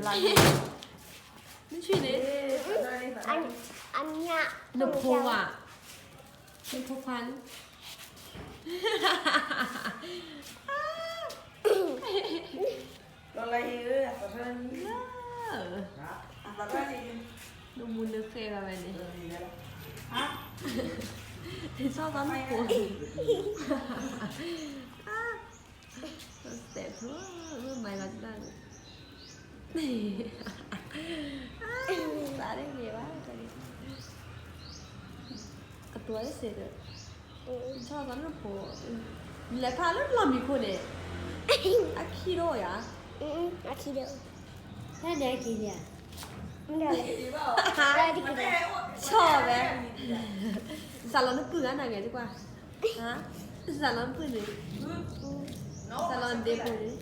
နထွံၣ်န့ၣ်, အညၣ်, နဖိခွါ, နဖိခွါန့ၣ်, နမူနဃဲဘၣ်ဝဲန့ၣ်, နဆီၣ်သီနဖိ, တဲဖိ, မ့ၢ်မၤလီၤတၢ်န့ၣ်, သးတဂ့ၤဘၣ်, ကတိၤစ့ၢ်ဒီး, နဆီၣ်သီနဖိ, နလဲၤဖးလၢလီၢ်မံခိၣ်န့ၣ်, အခံဒိၣ်ယၤ, အခံဒိၣ်, ဖဲန့ၣ်အခံန့ၣ်, ဆီၣ်ဝဲ, စးလီၤနပုၢ်ဂၤနၤဂ့ၤတကွၢ်, စးလီၤနပုၢ်န့ၣ်, စးလီၤနဒ့ဖိန့ၣ်,